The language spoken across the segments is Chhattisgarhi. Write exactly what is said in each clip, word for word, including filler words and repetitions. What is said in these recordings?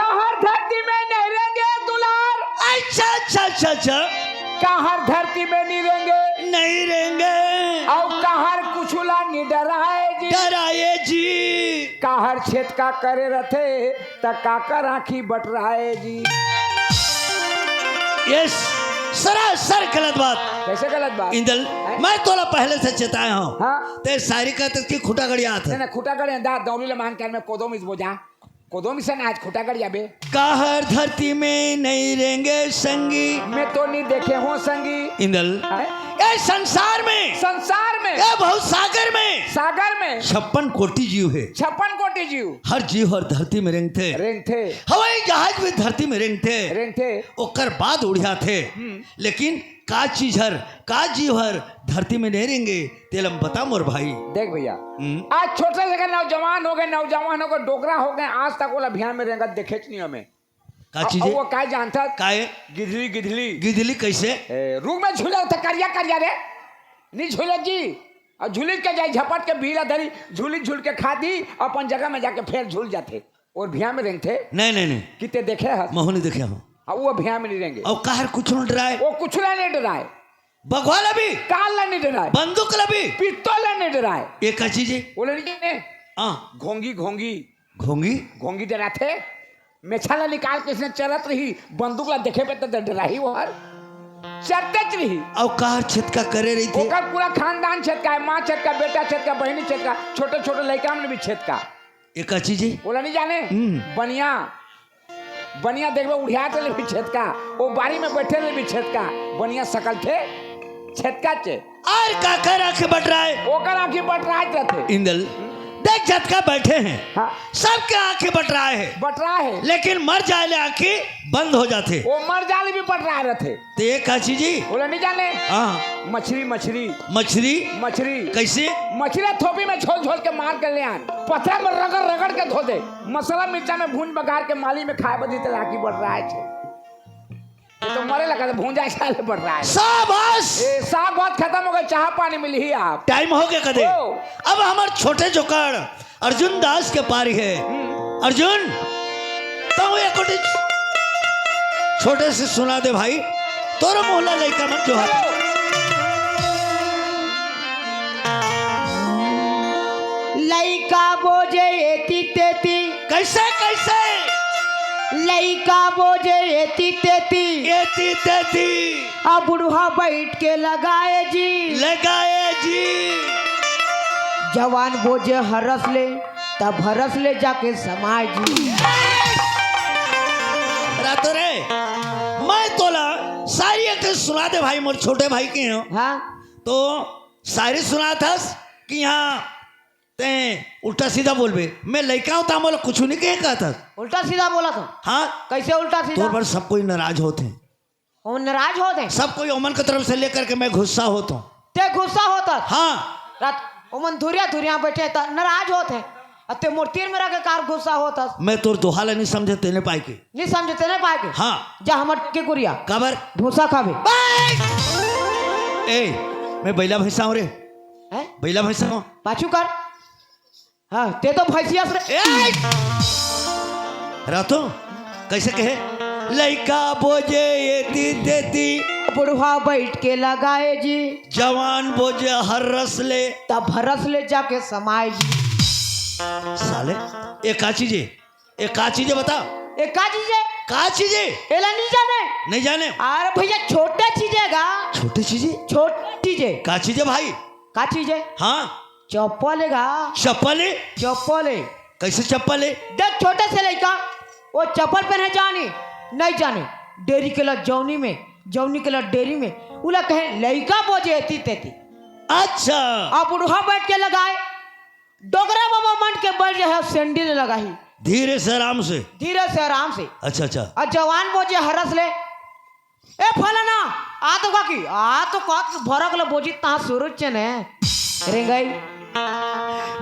काहर धरती में नहीं रेंगे दुलार। अच्छा, अच्छा, अच्छा, अच्छा। काहर धरती में नहीं रेंगे। नहीं रेंगे। अउ काहर कुछु ला नहीं डराए जी। डराए जी। काहर छेतका करे रथे, त काकर आँखी बटराए जी। ये सरासर गलत बात। कैसे गलत बात? इंदल, हैं? मैं तोला पहले से चेताया हूँ। हाँ। ते सारी कहते कि खुटा गड़िया था। नहीं, नहीं, खुटा गड़िया, दा, दौड़ी ले मांग कर में कोदो मिस बोझा। कोदो मिस ना आज खुटा गड़िया बे। काहर धरती में नहीं रेंगे संगी। मैं तो नहीं देखे हूँ संगी। इंदल, हैं? ए संसार में, संसार में, ए भव सागर में, सागर में छप्पन कोटि जीव हे। छप्पन कोटि जीव। हर जीव हर धरती में रेंगथे। रेंगथे। हवाई जहाज भी धरती में रेंगथे। रेंगथे। ओकर बाद उड़ियाथे। हम्म। लेकिन का चीज हर, का जीव हर धरती में नहीं रेंगे, तेला बता मोर भाई। देख भैया, हम्म। आज छोटे से के नौजवान हो गए, नौजवान हो गए, डोकरा हो गए, आज तक ओला अभियान में रेंगत देखेच नहीं हमें। का अब चीज हे? वो का जानता? का हे? गिधली, गिधली। गिधली कैसे? ए, रुख में झूले होते करिया करिया रे, नहीं झूले जी। और झूली के जाए झपट के बीला धरी, झूली झूल के खा दी, अपन जगह में जाके फेर झूल जाथे। और भिया में रेंगथे। नहीं, नहीं, नहीं। किते देखे हस? महू नहीं देखे हूँ। हाँ, वो भिया में नहीं रेंगे। और काहर कुछ नहीं डराए। वो कुछ ला नहीं डराए। बघवा ला भी। काल ला नहीं डराए। बंदूक ला भी। पिस्तौल ला नहीं डराए। ये का चीज हे? वो ला नहीं जाने। हाँ। घोंगी, घोंगी। घोंगी? घोंगी डराथे। मेछा ला निकाल के इसने चरत रही, बंदूक ला देखे पे तो डराही वो हर। चरतेच रही। और काहर छेतका करे रहिथे? ओकर पूरा खानदान छेतका हे, माँ छेतका, बेटा छेतका, बहिनी छेतका, छोटे छोटे लइका मन भी छेतका। ये का चीज हे? ओला नहीं जाने? हम्म। बनिया, बनिया देखबे उड़ियात ले भी छेतका, वो बारी में बैठे ले भी छेतका, बनिया सकल थे छेतका चे। और काकर आँखी बटराए? ओकर आँखी बटराए थे। इंदल, देख छेतका बैठे हैं, हाँ। सबके आँखी बटराए है। बटराए है। लेकिन मर जाए ले आँखी बंद हो जाथे। वो मर जाए ले भी बटराए रहथे। ते ये का चीज हे? ओला नहीं जाने? हाँ। मछरी, मछरी। मछरी? मछरी। कैसे? मछरी थोपी में झोल झोल के मार के ले आन। पथरा में रगड़ रगड़ के धो दे। मसाला मिर्चा में भूंज बघार के माली में खाए बदी ते लागी बटराए छे। ये तो मरे लगा तो भूंजा चाले बटराए। शाबाश। ए, साग भात खत्म हो गए, चाह पानी मिली ही आप। टाइम हो गया कदे। ओ। अब हमार छोटे जोकड़ अर्जुन दास के पारी हे। अर्जुन, तहूँ एक गोटी छोटे से सुना दे भाई, तोरो मोहला लइका मन जोहाथे। लइका बोजे एती तेती। कैसे, कैसे? लइका बोजे एती तेती। एती तेती। आ बुढ़वा बैठ के लगाए जी। लगाए जी। जवान बोजे हरस ले, तब हरस ले जाके समाए जी। रातो रे, मैं तोला शायरी एक ठे सुना दे भाई, मोर छोटे भाई के हो। हाँ। तो शायरी सुनाथस कि यहाँ ते उल्टा सीधा बोलबे। मैं लइका हूँ, त मोला कुछ नहीं कहे कहथस। उल्टा सीधा बोला तो? हाँ। कैसे उल्टा सीधा? तोर बर सब कोई नाराज होथे। वो नाराज होथे। सब कोई ओमन के तरफ से लेकर के मैं गुस्सा होत हूँ। ते गुस्सा होत हस? हाँ। रात ओमन धुरिया धुरिया बैठे त नाराज होथे। अते मोर तीर में रह के कार गुस्सा होत हस? मैं तोर दोहा ला नहीं समझे तेने पाए के। नहीं समझे तेने पाए के? हाँ। जा हमर के कुरिया। काबर? भूसा खाबे। बस! ए, मैं बैला भैंसा हूँ रे। हैं? बैला भैंसा हूँ। पाछू कर। हाँ, ते तो भैंसिया से रे। ए! रातो, कैसे कहे? लइका बोजे एती तेती। बुढ़वा बैठ के लगाए जी। जवान बोजे हरस ले। तब हरस ले जाके समाए जी। साले, ये का चीज हे? ये का चीज हे बता? ये का चीज हे? का चीज हे? एला नहीं जाने? नहीं जाने? अरे भैया, छोटे चीज हे गा। छोटे चीज हे? छोटे चीज हे। का चीज हे भाई? का चीज हे? हाँ। चप्पल हे गा। चप्पल हे? चप्पल हे। कैसे चप्पल हे? देख, छोटे से लइका, वो चप्पल पहने जानी, नहीं जाने। डेरी के ला जौनी में, जौनी के ला डेरी में, उला कहे, लइका बोजे एती तेती। अच्छा। अब बुढ़वा बैठ के लगाए, डोकरा बाबा मन के बल जो है, सैंडल लगाही। धीरे से, आराम से। धीरे से, आराम से। अच्छा, अच्छा। और जवान बोजे हरस ले, ए फलाना, आ तो काकी, आ तो काकी भरक ले बोजी ता सुरुच ने। रेंगई।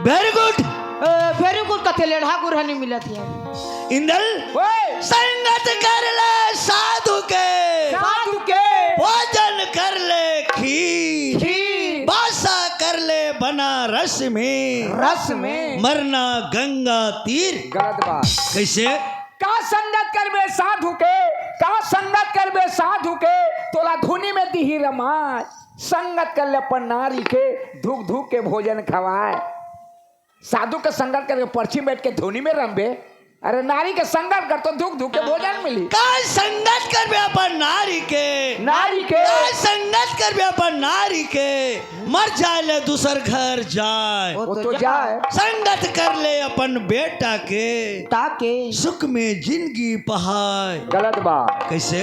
Very good। ए, very good कथे लेढ़ा गुरहनी मिलत हे। इंदल, ओए। संगत कर ले साधु के। साधु के। भोजन कर ले खीर। खीर। बासा कर ले बनारस में। रस में। मरना गंगा तीर। गलत बात। कैसे? का संगत करबे साधु के, का संगत करबे साधु के, तोला धुनी में दिही रमाय। संगत कर ले अपन नारी के, धुक धुक के भोजन खवाय। साधु के संगत करके परछी बैठ के धुनी में रमबे, अरे नारी के संगत कर तो धुक धुक के भोजन मिली। का संगत करबे अपन नारी के, नारी के। का संगत करबे अपन नारी के, मर जाय ले दूसर घर जाय। वो वो तो तो जाय। संगत कर ले अपन बेटा के, ताके। सुख में जिंदगी पहाय। गलत बात। कैसे?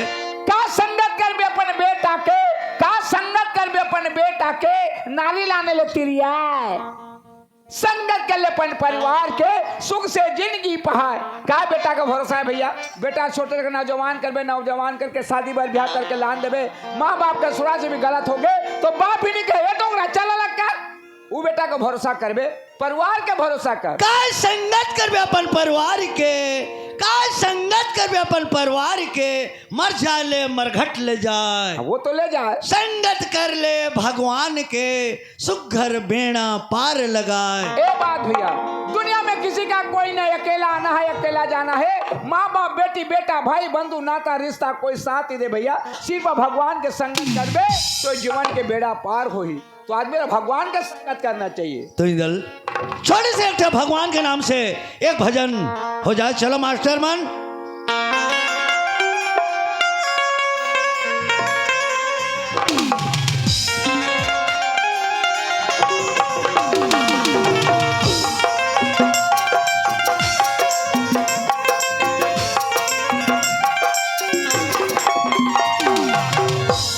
का संगत करबे अपन बेटा के, का संगत करबे अपन बेटा के, नारी लाने ले तिरियाय। संगत कर ले अपन परिवार के, सुख से जिंदगी पहाय। का बेटा का भरोसा है भैया? बेटा छोटे के नौजवान करबे, नौजवान करके शादी बर ब्याह करके लान देबे, माँ बाप के सुरा से भी गलत होगे तो बाप ही नहीं कहे, "ए डोकरा, चल अलग कर।" उ बेटा का भरोसा करबे, परिवार के भरोसा कर। का संगत करबे अपन परिवार के, का संगत करबे अपन परिवार के, मर जाय ले मरघट ले जाय। हाँ, वो तो ले जाय। संगत कर ले भगवान के, सुघर बेड़ा पार लगाय। ए बात भैया, दुनिया में किसी का कोई नहीं, अकेला आना है, अकेला जाना है। माँ बाप, बेटी बेटा, भाई बंधु, नाता रिश्ता, कोई साथ ही दे भैया। सिर्फ भगवान के संगत करबे तो जीवन के बेड़ा पार होही। तो आदमी ला भगवान के संगत करना चाहिए। तो इंदल, छोटे से एक ठे भगवान के नाम से एक भजन हो जाय। चलो मास्टर मन।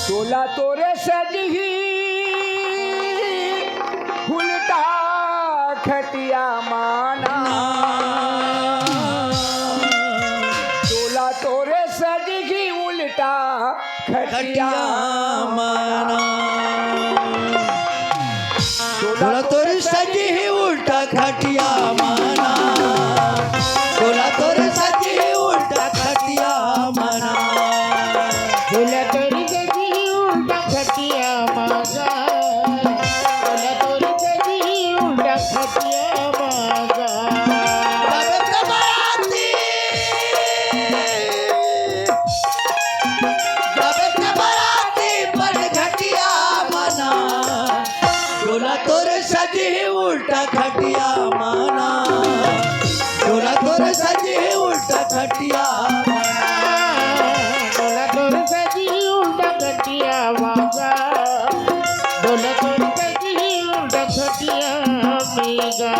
तोला तोरे सजही उल्टा खटिया माना। तोला तोरे सजही उल्टा खटिया माना। तोला तोरे सजही उल्टा खटिया माना। तोला तोरे सजही उल्टा खटिया माना। तोला तोरे सजही उल्टा खटिया माना। तोला तोरे सजही उल्टा खटिया माना। बाबा का बाराती। जाबे ते बराती पर घटिया मना, तोला तोर सजी उल्टा खटिया मना, तोला तोर सजी उल्टा खटिया मना, तोला तोर सजी उल्टा खटिया मना, तोला तोर सजी उल्टा खटिया मेगा।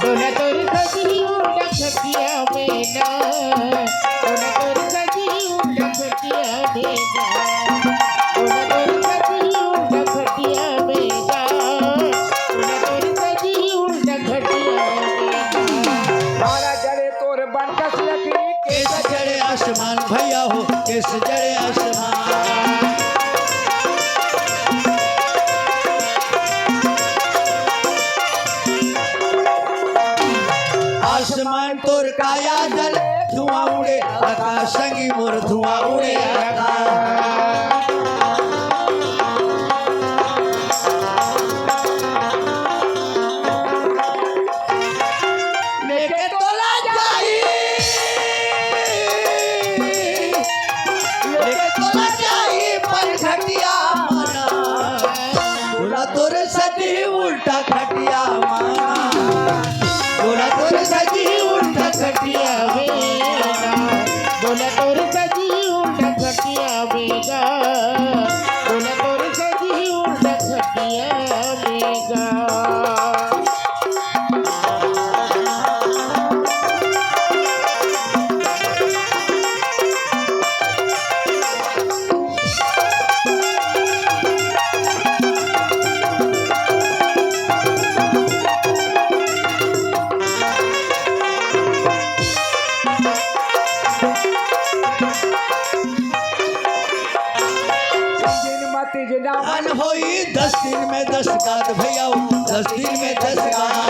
तोला तोर सजी उल्टा खटिया मेगा, तोला तोर सजी उल्टा खटिया मेगा, तोला तोर सजी उल्टा खटिया मेगा, तोला तोर सजी उल्टा खटिया मेगा। बारा जड़े तोर बन कस लकड़ी, केस जड़े आसमान भैया हो, केस जड़े आसमान। आसमान तोर काया जले, धुआं उड़े आकाश, संगी मोर धुआं उड़े आकाश। लेके तोला जाई, लेके तोला जाई पर घटिया मना। तोला तोर सजी उल्टा खटिया मना, तोला तोर सजी उल्टा खटिया मेगा, तोला तोर सजी उल्टा खटिया मेगा, तोला तोर सजी उल्टा खटिया मेगा। दिन मत जना मन होई दस दिन में दस गाद भैया, दस दिन में दस गाद।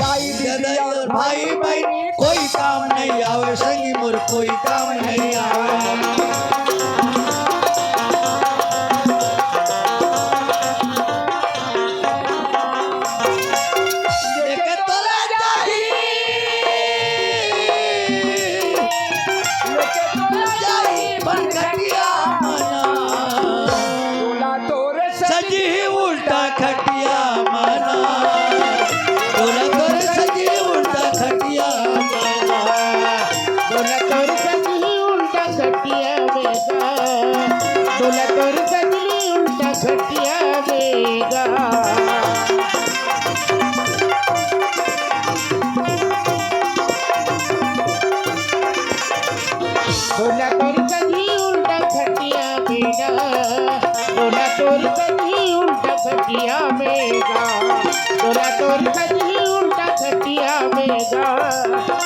दाई दीदी और भाई बहिनी कोई काम नहीं आवे, संगी मोर कोई काम नहीं आवे। लेके तोला जाही, लेके तोला जाही, पर खटिया मना। तोला तोरे सजी उल्टा खटिया मना। तोला तोरे सजी उल्टा खटिया मना। तोला तोरे सजी उल्टा खटिया में गा। तोला तोरे सजी उल्टा खटिया में गा। तोला तोर सजी उल्टा खटिया में गा। तोला तोर सजी उल्टा खटिया में गा। तोला तोर सजी उल्टा खटिया में गा।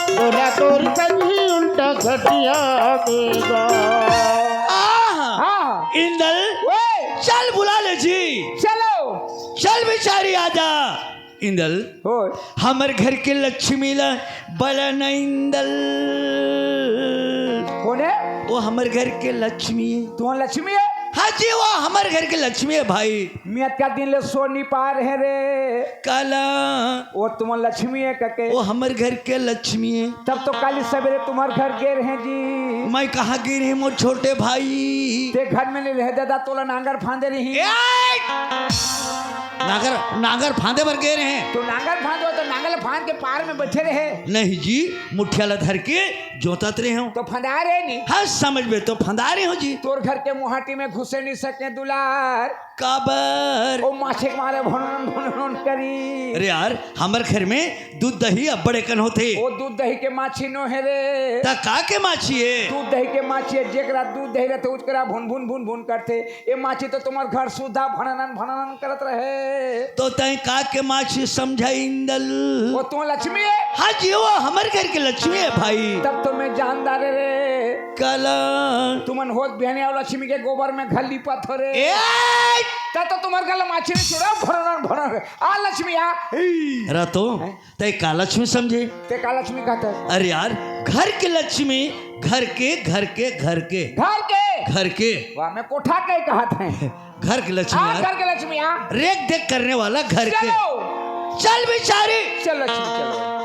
तोला तोर सजी उल्टा खटिया में गा। आहा! हाँ। इंदल, ओए! चल बुला ले जी। चलो। चल बिचारी आजा। इंदल, होय। हमर घर के लक्ष्मी ला बला न इंदल। कोन हे? वो हमर घर के लक्ष्मी हे। तुमन लक्ष्मी हे? हाँ जी, वो हमर घर के लक्ष्मी हे भाई। मैं अतका दिन ले सो नी पाए रहें रे। काला? वो तुमन लक्ष्मी हे कके। वो हमर घर के लक्ष्मी हे। तब तो काली सवेरे तुम्हर घर गे रहें जी। मैं कहाँ गे रहें मोर छोटे भाई? ते घर में नी रहे दादा, तोला नांगर फांदे रही। ए! नांगर, नांगर फांदे बर गे रहें। तो नांगर फांदो तो नांगर फांद के पार में बैठे रहे। नहीं जी, मुठिया ला धर के जोतत रहेंव। तो फंदा रहे नी। हाँ, समझ में तो फंदा रहेंव जी। तोर घर के मुहाटी में घुसे नी सके दुलार। काबर? ओ माछी के मारे भनन भनन करी। अरे यार, हमर घर में दूध दही अब्बड़ एकन होथे। ओ दूध दही के माछी नो हे रे। त का के माछी हे? दूध दही के माछी हे, जेकरा दूध दही रहथे, उचकरा भुन भुन भुन भुन करथे। ए माछी तो तुम्हर घर सुद्धा भननन भननन करत रहे। तो तैं का के माछी समझा इंदल? वो तो लक्ष्मी हे। हाँ जी, वो हमर घर के लक्ष्मी हे भाई। तब तो मैं जानदार रे। काला? तुमन होत बिहनिया लक्ष्मी के गोबर में घर लिपत हो रे। ए! तब तो तुम्हर घर माछी नहीं छोड़ा, भननन भनन। आ लक्ष्मी आ। ई। रतो। हैं? तैं का लक्ष्मी समझे? ते का लक्ष्मी कहत हे? अरे यार, घर के लक्ष्मी, घर के, घर के, घर के। घर के? घर के। वाह, मैं कोठा के कहत हे। घर के लक्ष्मी आ, यार। घर के लक्ष्मी आ। रेख देख करने वाला घर के। चलो। चल बिचारी। चल लक्ष्मी, चलो।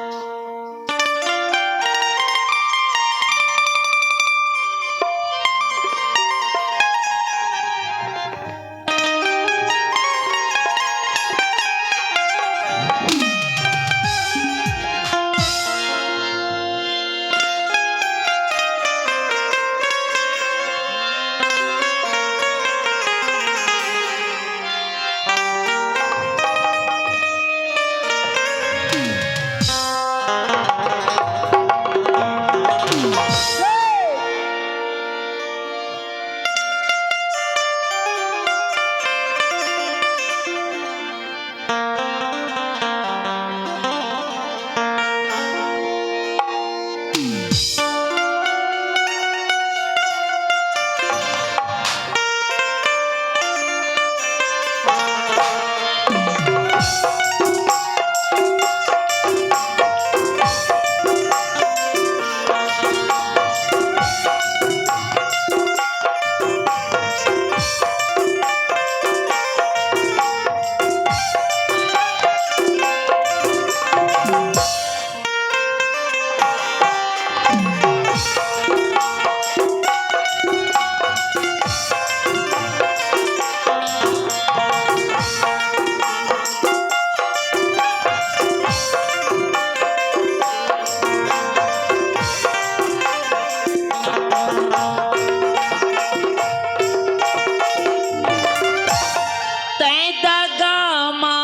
तैं दगा मा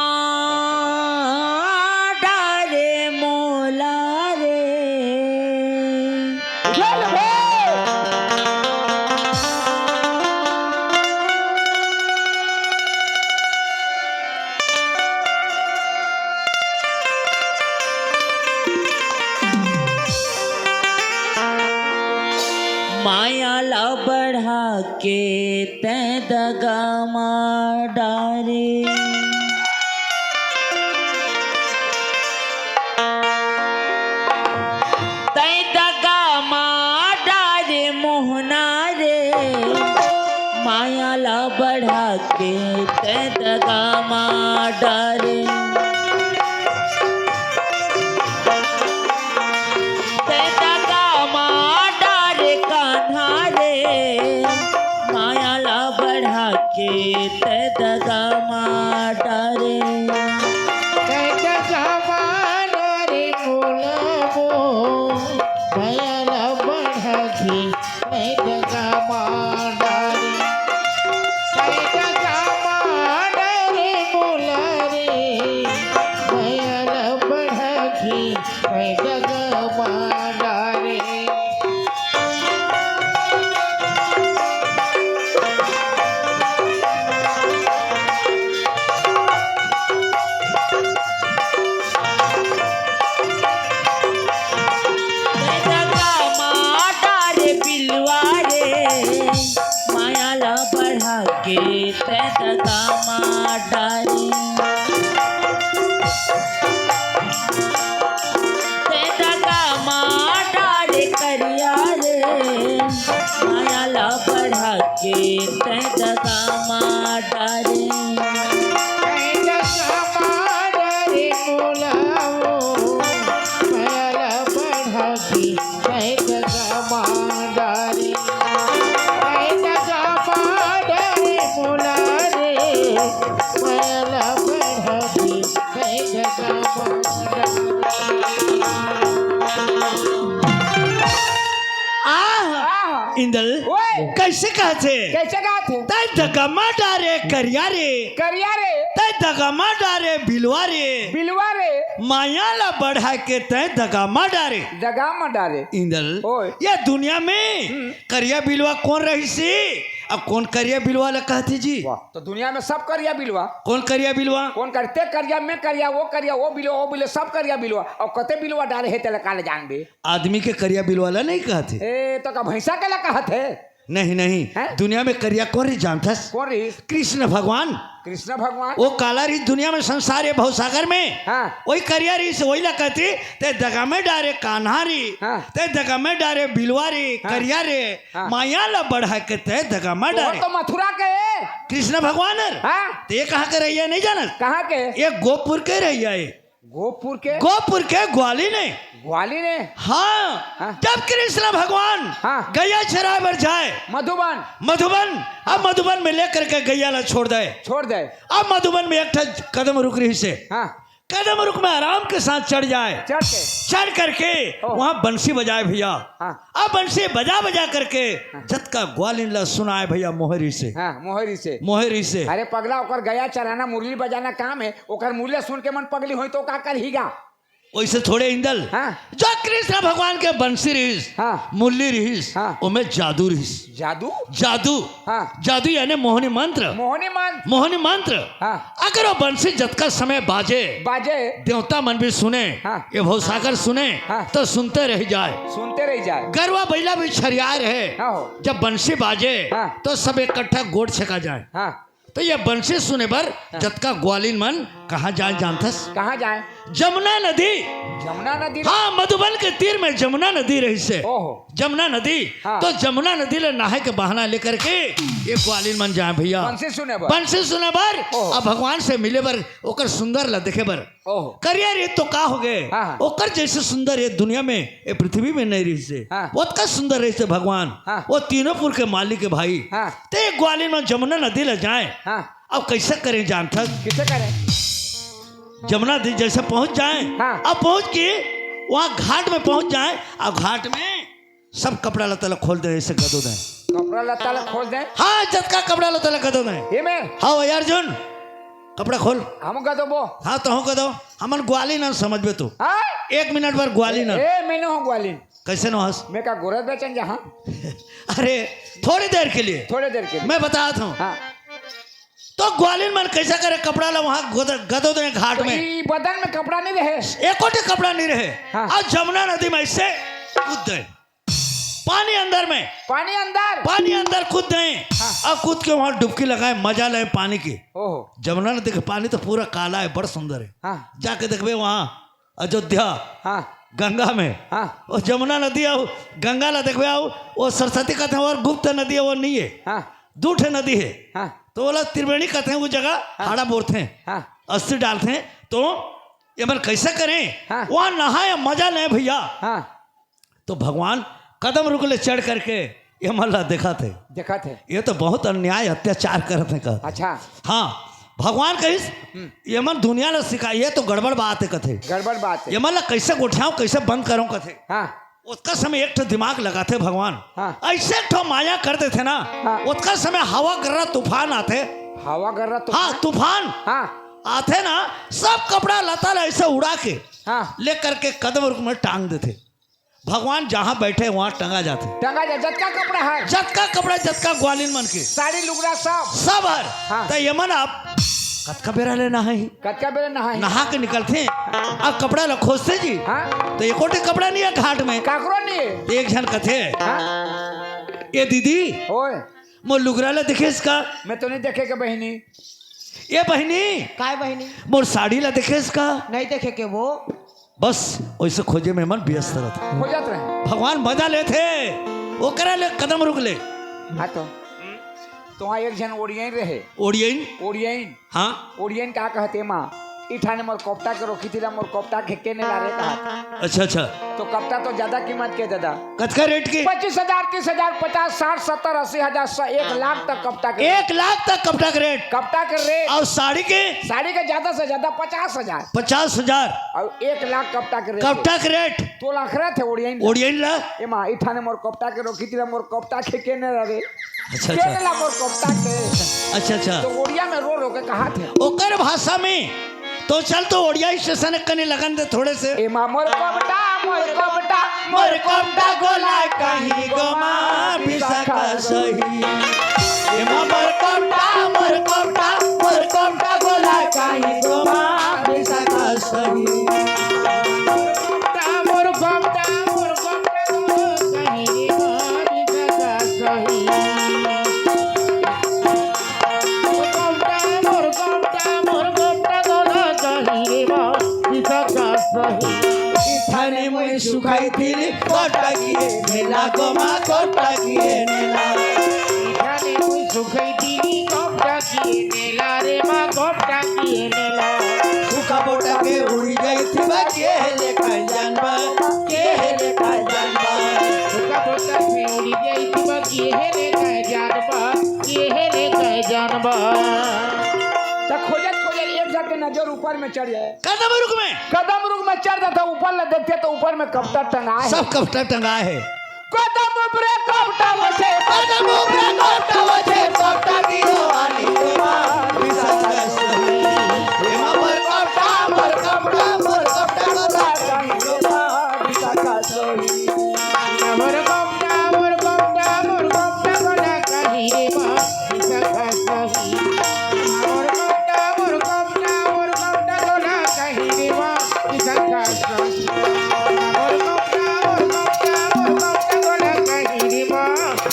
डारे मोला रे। माया ला बढ़ा के तैं दगा मा डारे। माया ला बढ़ा के तैं दगा मा डारे। तैं दगा मा डारे कान्हा रे, माया ला बढ़ा के तैं दगा मा डारे। तैं दगा मा डारे मोला वो, माया ला बढ़ा के तैं दगा मा डारे। तैं दगा मा डारे मोला रे, माया ला बढ़ा के तैं दगा मा डारे। तैं दगा मा डारे बिलवा रे, माया ला बढ़ा के तैं दगा मा डारे। तैं दगा मा डारे करिया रे, माया ला बढ़ा के तैं दगा मा डारे। तैं दगा मा डारे मोला वो, माया ला बढ़ा के तैं दगा मा डारे। तैं दगा मा डारे मोला रे, माया ला बढ़ा के तैं दगा मा डारे। आह! आह! इंदल, ओए! कइसे कहत हे? कइसे कहत हे? तैं दगा मा डारे करिया रे। करिया रे। तैं दगा मा डारे बिलवा रे। बिलवा रे। माया ला बढ़ा के तैं दगा मा डारे। दगा मा डारे। इंदल, ओए। ये दुनिया में हम्म। करिया बिलवा कोन रहिस हे? अब कोन करिया बिलवा ला कहथे जी? वाह, तो दुनिया में सब करिया बिलवा। कोन करिया बिलवा? कोन कर-, तैं करिया, मैं करिया, वो करिया, वो बिलवा, वो बिलवा, सब करिया बिलवा। अउ कते बिलवा डारे हे तेला काला जानबे? आदमी के करिया बिलवा ला नहीं कहथे। ए, तो का भैंसा के ला कहत हे? नहीं, नहीं। हैं? दुनिया में करिया कोन रहिस जानथस? कोन रहिस? कृष्ण भगवान। कृष्ण भगवान। वो काला रहिस दुनिया में संसार ये भवसागर में। हाँ। वही करिया रहिस, वही ला कहथे, तैं दगा मा डारे कान्हा रे, हाँ। तैं दगा मा डारे बिलवा रे, हाँ। करिया रे, हाँ। माया ला बढ़ा के तैं दगा मा तो वो डारे। तो मथुरा के हे। कृष्ण भगवान हर? हाँ। तैं कहाँ के रहइया नहीं जानस? कहाँ के? ये गोपुर के रहइया हे। गोपुर के? गोपुर के ग्वालिन हे। ग्वालिन हे? हाँ। हाँ। जब कृष्ण भगवान हाँ। गैया चराए बर जाए मधुबन। मधुबन, अब मधुबन में लेकर के गैया ला छोड़ दे। छोड़ दे। अब मधुबन में एक ठा कदम रुख रहिस हे। हाँ। कदम रुख में आराम के साथ चढ़ जाए। चढ़ के। चढ़ करके ओह। वहाँ बंसी बजाए भैया। हाँ। अब बंसी बजा बजा करके हाँ। जतका ग्वालिन ला सुनाए भैया मोहरी से। हाँ, मोहरी से। मोहरी से। अरे पगला, ओकर गैया चराना, मुरली बजाना काम हे। ओकर मुरली सुन के मन पगली होही तो का करही गा? वइसे थोड़े इंदल। हाँ। जो कृष्ण भगवान के बंसी रहिस, हाँ। मुरली रहिस, हाँ। ओमे जादू रहिस। जादू? जादू। हाँ। जादू यानी मोहनी मंत्र। मोहनी मंत्र। मोहनी मंत्र। हाँ। अगर वो बंसी जतका समय बाजे, बाजे। देवता मन भी सुने, हाँ। ये भवसागर सुने, हाँ। तो सुनते रहि जाए। सुनते रहि जाए। गरवा बइला भी छरियाए रहे। हाँ हो। जब बंसी बाजे, हाँ। तो सब इकट्ठा गोठ छेका जाए। हाँ। तो ये बंसी सुने बर हाँ। जतका ग्वालिन मन कहाँ जाए जानथस? कहाँ जाए? जमुना नदी। जमुना नदी? हाँ, मधुबन के तीर में जमुना नदी रहिस हे। ओहो। जमुना नदी। हाँ। तो जमुना नदी ले नहाए के बहाना लेकर के ये ग्वालिन मन जाए भैया। बंसी सुने बर। बंसी सुने बर ओहो। अब भगवान से मिले बर, ओकर सुंदर ला देखे बर। ओहो। करिया रे तो का हो गे? हाँ, हाँ। ओकर जइसे सुंदर ये दुनिया में, ये पृथ्वी में नहीं रहिस हे। हाँ। ओतका सुंदर रहिस हे भगवान। हाँ। वो तीनों पुर के मालिक हे भाई। हाँ। तैं ग्वालिन मन जमुना नदी ले जाए। हाँ। अब कइसे करें जानथस? कइसे करें? जमुना नदी जइसे पहुंच जाए, हाँ। अब पहुंच के वहाँ घाट में पहुंच जाए, अब घाट में सब कपड़ा लत्ता ला खोल दे, अइसे गदो दे। कपड़ा लत्ता ला खोल दे? हाँ, जतका कपड़ा लत्ता ला गदो दे। ये मैं? हाँ, ए अर्जुन, कपड़ा खोल। हम गदोबो। हाँ, तहूँ गदो। हमन ग्वालिन हन समझबे तू। हाँ? एक मिनट बर ग्वालिन हन। ए, मैं नोहूँ ग्वालिन। कइसे नोहस? मैं का गोरस बेचन जहाँ? अरे, थोड़ी देर के लिए। थोड़ी देर के लिए। मैं बतात हूँ। हाँ। तो ग्वालिन मन कइसे करे, कपड़ा ला वहाँ गद-, गदो दे घाट तो में। ई बदन में कपड़ा नहीं रहे। एको ठे कपड़ा नहीं रहे। हाँ। अउ जमुना नदी में अइसे कूद दे। पानी अंदर में। पानी अंदर? पानी अंदर कूद दे। हाँ। अउ कूद के वहाँ डुबकी लगाए, मजा ले पानी के। ओहो। जमुना नदी के पानी तो पूरा काला हे, बड़ सुंदर हे। हाँ। जाके देखबे वहाँ अयोध्या, हाँ। गंगा में, हाँ। वो जमुना नदी अउ गंगा ला देखबे, अउ वो सरस्वती कहथे, अउ गुप्त नदी हे, वो नहीं हे। हाँ। दू ठे नदी हे। हाँ। तो ओला त्रिवेणी कथे, वो जगह हाँ। हाड़ा बोरथे, हाँ। अस्थि डालथे, तो ये मन कैसे करें? हाँ। वहाँ नहाए मजा लें भैया। हाँ। तो भगवान कदम रुख ले चढ़ करके ये मन ला देखत हे। देखत हे। ये तो बहुत अन्याय अत्याचार करत हे, कहत। अच्छा। हाँ, भगवान कहिस, हम्म। ये मन दुनिया ला सिखा, ये तो गड़बड़ बात हे, कथे। गड़बड़ बात हे। ये मन ला कैसे गोठियाऊं, कैसे बंद करूं, कथे। हाँ। ओतका समय एक ठो दिमाग लगाथे भगवान। हाँ। ऐसे एक ठो माया कर देथे ना, हाँ। ओतका समय हवा गर्रा तूफान आथे। हवा गर्रा तूफान? हाँ, तूफान हाँ। आथे ना, सब कपड़ा लत्ता ला ऐसे उड़ा के हाँ। लेकर के कदम रुख में टांग देथे। भगवान जहाँ बैठे वहाँ टंगा जाथे। टंगा जा, जतका कपड़ा हे। जतका कपड़ा, जतका ग्वालिन मन के। साड़ी लुगड़ा सब। सब हर। हाँ। त ये मन अब कतका बेरा ले नहाही? कतका बेरा नहाही? नहा के निकलथे, अब कपड़ा ला खोजथे जी। हाँ। त एको ठे कपड़ा नहीं हे घाट में। काकरो नहीं हे। एक झन कथे, हाँ। "ए दीदी, ओए। मोर लुगरा ला देखेस का?" मैं तो नहीं देखे के बहिनी। "ए बहिनी, काय बहिनी? मोर साड़ी ला देखेस का?" नहीं देखे के वो। बस वैसे खोजे में मन व्यस्त रहत। खोजत रहे। भगवान मजा लेथे, ओकरा ले कदम रुख ले। हाँ तो। तो वहाँ एक झन ओड़ियन रहे। ओड़ियन? ओड़ियन। हाँ। ओड़ियन का कहथे माँ? इठाने मोर कोपटा के रोकी थी ला, मोर कोपटा के के ने ला रे कहा। अच्छा, अच्छा। तो कोपटा तो ज्यादा कीमत के दादा। कतका रेट के? पच्चीस हजार, तीस हजार, पचास, साठ, सत्तर, अस्सी हजार, सौ, एक लाख तक कोपटा के। एक लाख तक कोपटा के रेट। कोपटा के रेट। और साड़ी के? साड़ी के ज्यादा से ज्यादा पचास हजार। पचास हजार। और एक लाख कोपटा के रेट। कोपटा के रेट। तो लाख रहे थे ओड़ियन। ओड़ियन ला? ए माँ, इठाने मोर कोपटा के रोकी थी ला, मोर कोपटा के के ने ला रे। अच्छा, अच्छा। के ने ला मोर कोपटा के। अच्छा, अच्छा। तो ओड़िया में रो रो के कहथे। ओकर भाषा में तो चल तो ओड़िया स्टेशन कने लगन दे थोड़े से। ए माँ मोर कोपटा, मोर कोपटा, मोर कोपटा गोला कहीं गो माँ बिसाखा सही। ए माँ मोर कोपटा, मोर कोपटा, मोर कोपटा गोला कहीं गो माँ बिसाखा सही। मोर कोपटा, मोर कोपटा, मोर कोपटा, मोर कोपटा, मोर कोपटा, मोर कोपटा, गोला कहीं रे माँ, बिसाखा सही। इठाने मुई सुखाई थिली, कोपटा किए नेला गो माँ, कोपटा किए नेला। इठाने मुई सुखाई थिली, कोपटा किए नेला रे माँ, कोपटा किए नेला। सुखा बोटा के उड़ी गई थी बा, के हेले कहीं जानबा, के हेले कहीं जानबा। सुखा बोटा के उड़ी गई थी बा, के हेले कहीं जानबा, के हेले कहीं जानबा। त खोजत खोजत एक झन के नजर ऊपर में चढ़ जाए। कदम रुख में। कदम रुख में चढ़ जाता, ऊपर ला देखते तो ऊपर में कोपटा टंगा हे। सब कोपटा टंगा हे। कदम ऊपरे कोपटा होथे, कदम ऊपरे कोपटा होथे, कोपटा दियो आनी के माँ, बिसाखा सही। ए माँ मोर कोपटा, मोर कोपटा, मोर कोपटा गोला कहीं के माँ, बिसाखा सही। मोर कोपटा, मोर कोपटा, मोर कोपटा गोला कहीं रे माँ, बिसाखा सही। मोर कोपटा, मोर कोपटा, मोर कोपटा गोला कहीं रे माँ, बिसाखा सही। मोर कोपटा, मोर कोपटा, मोर कोपटा गोला कहीं रे माँ,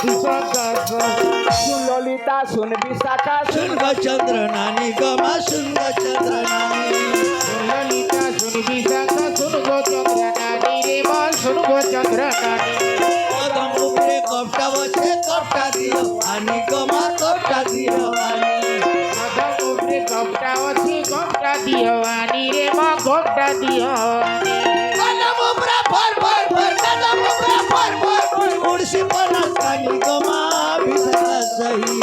बिसाखा सही। सुन ललिता, सुन विशाखा, सुन सुन गो चंद्र नानी गो माँ, सुन गो चंद्र नानी। सुन ललिता, सुन विशाखा, सुन गो चंद्र नानी रे माँ, सुन गो चंद्र नानी। कदम ऊपरे कोपटा होथे, कोपटा दियो आनी गो माँ, कोपटा दियो आनी। कदम ऊपरे कोपटा होथे, कोपटा दियो आनी रे माँ, कोपटा दियो आनी। कदम ऊपरा फर फर फर, कदम ऊपरा फर फर फर, उड़सी पना कानी गो माँ, बिसाखा सही।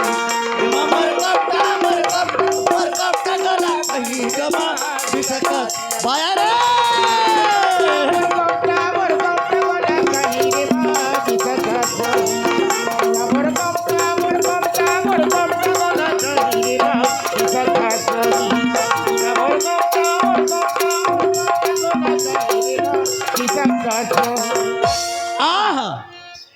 ए माँ मोर कोपटा, मोर कोपटा, मोर कोपटा गोला कहीं गो माँ, बिसाखा बाया रे। आह,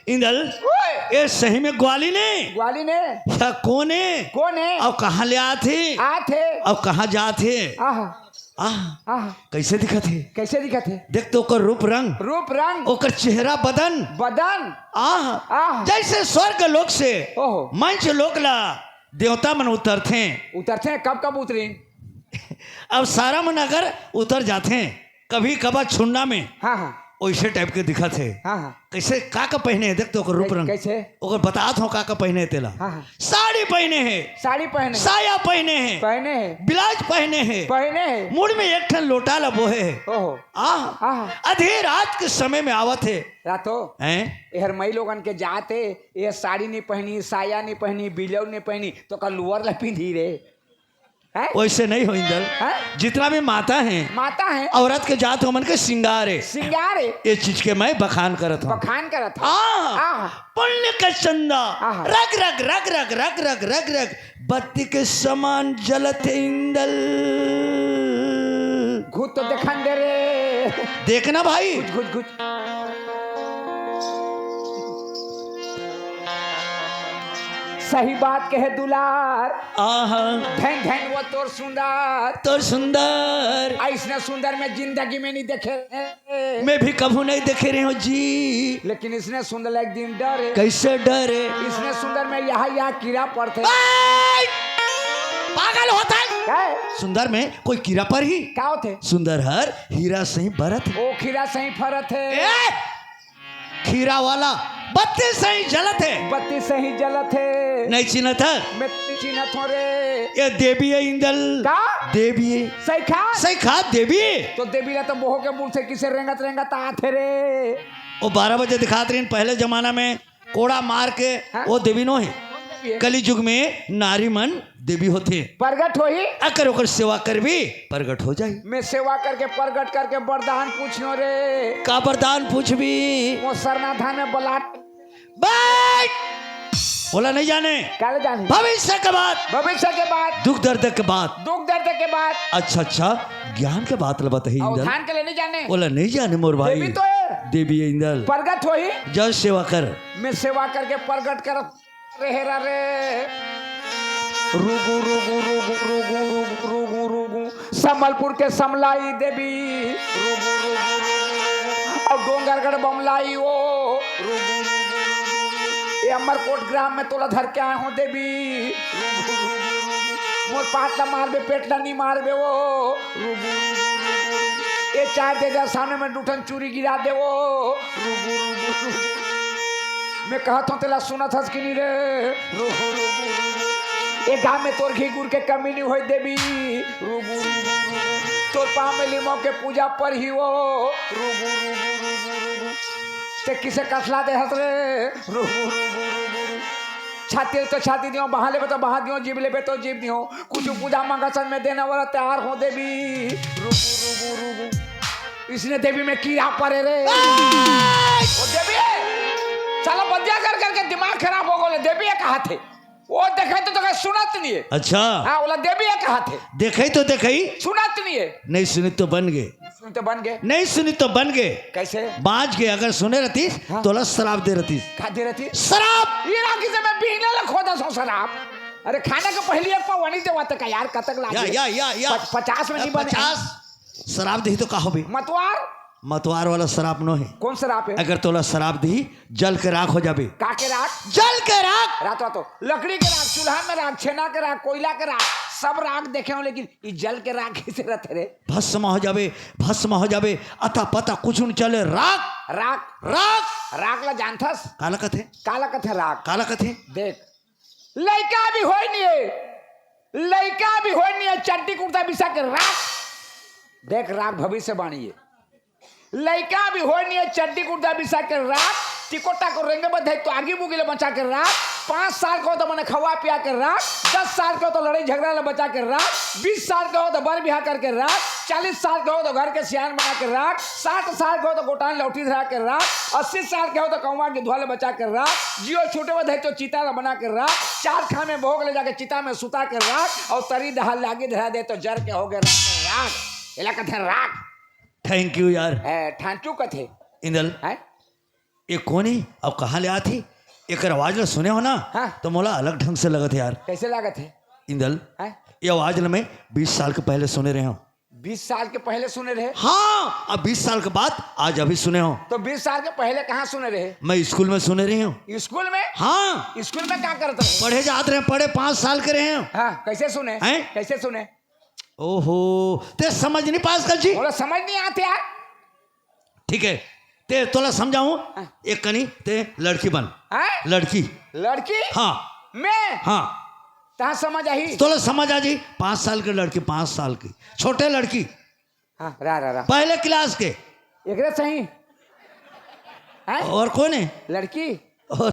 इंदल, ओए। ए सही में ग्वालिन ए? ग्वालिन ए? या कोन ए? कोन ए? अउ कहाँ ले आथे? आथे। अउ कहाँ जाथे? आह। आह, आह। कैसे दिखत हे? कैसे दिखत हे? देख तो ओकर रूप रंग, रूप रंग। ओकर चेहरा बदन। बदन। आह, आह। जैसे स्वर्ग लोक से ओहो। मंच लोक ला देवता मन उतरथे। उतरथे, कब कब उतरी? अब सारा मन अगर उतर जाथे कभी कभार छुन्ना में, हाँ, हाँ। ओइसे टाइप के दिखत हे। हाँ, हाँ। कैसे, का का पहने हे? देख तो ओकर रूप कै-, रंग। कैसे? ओकर बतात हो का का पहने हे तेला। हाँ, हाँ। साड़ी पहने हे, साड़ी पहने हे। साया पहने हे, पहने हे। ब्लाउज पहने हे, पहने हे। मुड़ में एक ठन लोटा ला बोहे हे। ओहो। आह। आह। आधी रात के समय में आवत हे। रातो। हैं? एहर मई लोगन के जात हे, ये साड़ी नहीं पहनी, साया नहीं पहनी, ब्लाउज नहीं पहनी, तो का लोअर ला पिंधी रे। हैं? वैसे नहीं हो इंदल। हैं? जितना भी माता हैं, माता हैं। औरत के जात ओमन के श्रृंगार हे। श्रृंगार हे। ये चीज के मैं बखान करत हूँ। बखान करत हूँ। हाँ। आह। पुण्य के चंदा। आह। रग रग, रग रग, रग रग, रग रग, बत्ती के समान जलत हे इंदल। घुट तो देखन दे रे। देखना भाई। घुट, घुट, घुट। सही बात कहे दुलार। आहा। धन धन वो तोर सुंदर। तोर सुंदर। अइसने सुंदर मैं जिंदगी में नहीं देखे। मैं भी कभू नहीं देखे रहे हूँ जी। लेकिन इसने सुंदर एक दिन डरे। कैसे डरे? इसने सुंदर में यहाँ, यहाँ कीड़ा पड़थे। ए! पागल होत हे। का हे? सुंदर में कोई कीड़ा परही? का होथे? सुंदर हर हीरा सही बरत हे। ओ खीरा सही फरत हे। ए! खीरा वाला बत्ती सही जलत हे। बत्ती सही जलत हे। नहीं चिन्हत हे? मैं चिन्हत हूँ रे। ये देवी हे इंदल। का? देवी हे। सही खा? सही खा देवी। तो देवी ला तो बोहो के मुंह से किसे रेंगत रेंगत आथे रे। वो बारह बजे दिखात रहिन पहले जमाना में, कोड़ा मार के। हाँ? वो देवी नो हे। कौन देवी हे? कली जुग में नारी मन देवी होथे। प्रगट होही। अगर ओकर सेवा करबी, प्रगट हो जाही। मैं सेवा करके, प्रगट करके वरदान पूछियो रे। का वरदान पूछबी? वो सरना धान में बलाट। बैठ। ओला नहीं जाने। काला जाने? भविष्य के बात। भविष्य के बात। दुख दर्द के बात। दुख दर्द के बात। अच्छा, अच्छा, ज्ञान के बात ल बताही अउ इंदल। धान के ले नहीं जाने। ओला नहीं जाने मोर भाई। देवी तो हे। देवी हे इंदल। प्रगट होही। जय सेवा कर। मैं सेवा करके प्रगट करत रेहे रा रे। रुगु, रुगु, रुगु, रुगु, रुगु, रुगु, रुगु। संबलपुर के समलाई देवी। रुगु, रुगु, रुगु, रुगु। अउ डोंगरगढ़ बमलाई ओ। रुगु, रुगु, रुगु, रुगु। ये अमरकोट ग्राम में तोला धर के आए हो देवी। रुगु, रुगु, रुगु। मोर पाट ला मारबे, पेट ला नहीं मारबे ओ। रुगु, रुगु, रुगु, रुगु। ये चार दे जा सामने में दू ठन चूरी गिरा दे ओ। रुगु, रुगु, रुगु। मैं कहत हूँ, तेला सुनत हस कि नहीं रे? रुगु, रुगु, रुगु। ये गांव में तोर घी गुड़ के कमी नहीं होय देवी। रुगु, रुगु, रुगु। तोर पाँव में लिमो के पूजा परही ओ। रुगु, रुगु, रुगु, रुगु। ते किसे कसला दे हस रे? रुगु, रुगु, रुगु, रुगु। छाती तो छाती दियो, बहा लेबे तो बहा दियो, जीभ लेबे तो जीभ दियो। कुछ पूजा मांगा सन में देने वाला तैयार हो देवी। रुगु, रुगु, रुगु। इसने देवी में कीड़ा पड़े रे। ओ देवी, साला बंदिया कर करके दिमाग खराब हो गले। देवी ये कहा थे, वो देखे तो तोके सुनत नहीं है। अच्छा। हाँ, बोला देवी ये कहा थे। देखे तो देखे। सुनत नहीं है। नहीं सुनी तो बन गए। सुनी तो बन गए। नहीं सुनी तो बन गए। कैसे? बाज गए, अगर सुने रहतीस, हाँ। तोला श्राप दे रहतीस। का दे रहतीस? श्राप। ये राखी से मैं बिहने ला खोदा सो श्राप। अरे खाने के पहले एक पाव वनी देवा तक यार, कतक लागे? या, या, या, या। पच-, पचास में नहीं बने। पचास। श्राप देही तो का होबे? मतवार। मतवार वाला श्राप नो हे। कौन श्राप हे? अगर तोला श्राप देही, जल के राख हो जाबे। का के राख? जल के राख। रात, रात तो लकड़ी के राख, चूल्हा में राख, छेना के राख, कोयला के राख, सब राख देखे हो, लेकिन ई जल के राख कैसे रहते रे? भस्म हो जाबे, भस्म हो जाबे, अता पता कुछ नहीं चले, राख। राख। राख। राख ला जानथस? काला कथे? काला कथे राख? काला कथे? देख, लइका भी होय नहीं है, लइका भी होय नहीं है, चड्डी कुर्ता बिसा के राख। देख, राख भविष्यवाणी है। लइका भी होय नहीं है, चड्डी कुर्ता बिसा के राख। टिकोटा को रेंगे बधे तो आगी बुगी ले बचा के राख। पाँच साल को तो मने खवा पिया के राख। दस साल को तो लड़ाई झगड़ा ले बचा के राख। बीस साल को तो बर बिहा करके राख। चालीस साल को तो घर के सियान बना के राख। साठ साल को तो गोटान लौटी धरा के राख। अस्सी साल को तो कौवा गिधवा ले बचा के राख। जियो छूटे बधे तो चिता ले बना के राख। चार खाने भोग ले जाके चिता में सुता के राख। और तरी दहा लागी धरा दे तो जर के हो गए राख। राख। एला कथे राख। Thank you यार। ए, thank you कथे। इंदल, हैं? ये कोन हे? अब कहाँ ले आत हे? एकर आवाज ला सुने हो ना, हाँ। तो मोला अलग ढंग से लगत हे यार। कैसे लागत हे? इंदल, हैं? ये आवाज ला मैं बीस साल के पहले सुने रहे हूँ। बीस साल के पहले सुने रहे? हाँ, अब बीस साल के बाद आज अभी सुने हूँ। तो बीस साल के पहले कहाँ सुने रहे? मैं स्कूल में सुने रहे हूँ। स्कूल में? हाँ। स्कूल में क्या करते रहे? पढ़े जात रहे, पढ़े, पाँच साल के रहे हूँ। हाँ, कैसे सुने? हैं? कैसे सुने? ओहो, ते समझ नहीं पास कल जी? बोला, समझ नहीं आते यार। ठीक है, ते तोला समझाऊं, हाँ। एक कनी ते लड़की बन। हैं? लड़की। लड़की? हाँ। मैं? हाँ। तहाँ समझ आही। तोला समझ आ जी। पाँच साल के लड़की, पाँच साल की, छोटे लड़की, हाँ, रा रा रा। पहले क्लास के। एकरे सही। हैं? और कौन है? लड़की? और